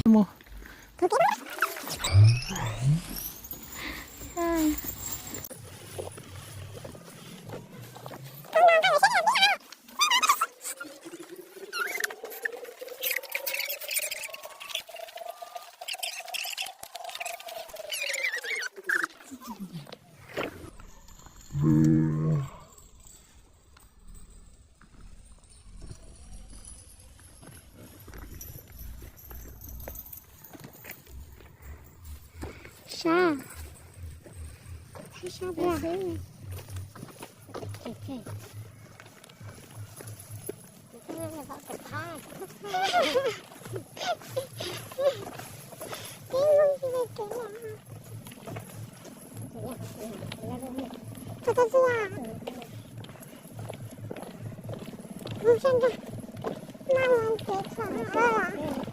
Mus. Sab, sab tiag. Tus txiv, mus sab nrag, nag mus kev txhuam lawm.